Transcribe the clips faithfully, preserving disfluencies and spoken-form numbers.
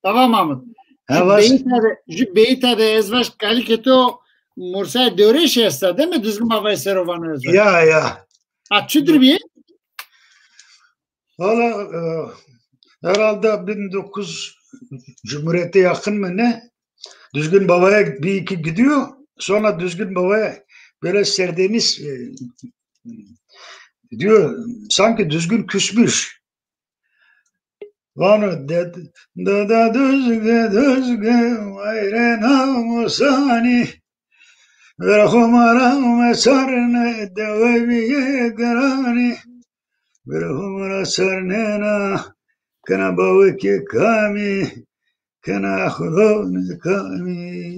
Bava Mahmut. Ju beyta de, ju beyta de ez vaj kalikê to Mursay Dewrêşî esta, değil mi? Duzgin Bavayî ser o vano ez vaj. Ya, ya. A çudir bîye? Valla, e, herhalde bin dokuz Cumhuriyet'e yakın mı ne? Düzgün Baba'ya bir iki gidiyor. Sonra Düzgün Baba'ya böyle serdeniz, e, diyor, sanki Düzgün küsmüş. Vano ded-, dede Düzgü, Düzgü, vay rê namusanî. Ver xo ma ra meçarne dewe bîye giranî. Ver xo ma ra çarnena, kena bawekê kamî, kena xudon kamî.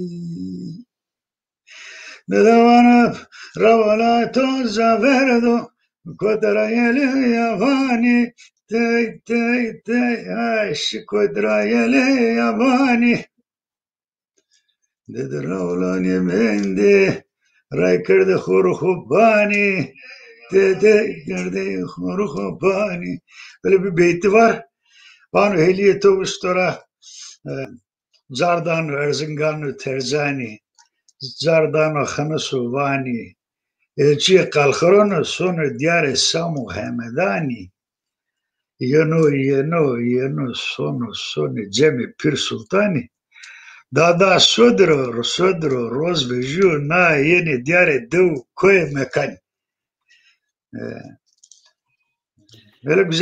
Dede vana rawala to caverdo, kotera yele yavanî, tey, tey, tey, ay, şi kotera yele yavanî. Dede rawlanê mendê, ray kerde xo ro xo banî, dede kerde xo ro xo banî. Böyle bir beyti var. Vano helîyê to wistora, e, cardano Erzingano Terzanî, cardano Xeniso Vanî, elçîyê Qalxirano sono diyarê Samo Hemedanî. Yeno, yeno, yeno, sono, sonê cemê Pîr Sultanî. Dada sodiro, sodiro, roz vejîyo na yenê diyarê dew koyê Mekanî. E, böyle güzel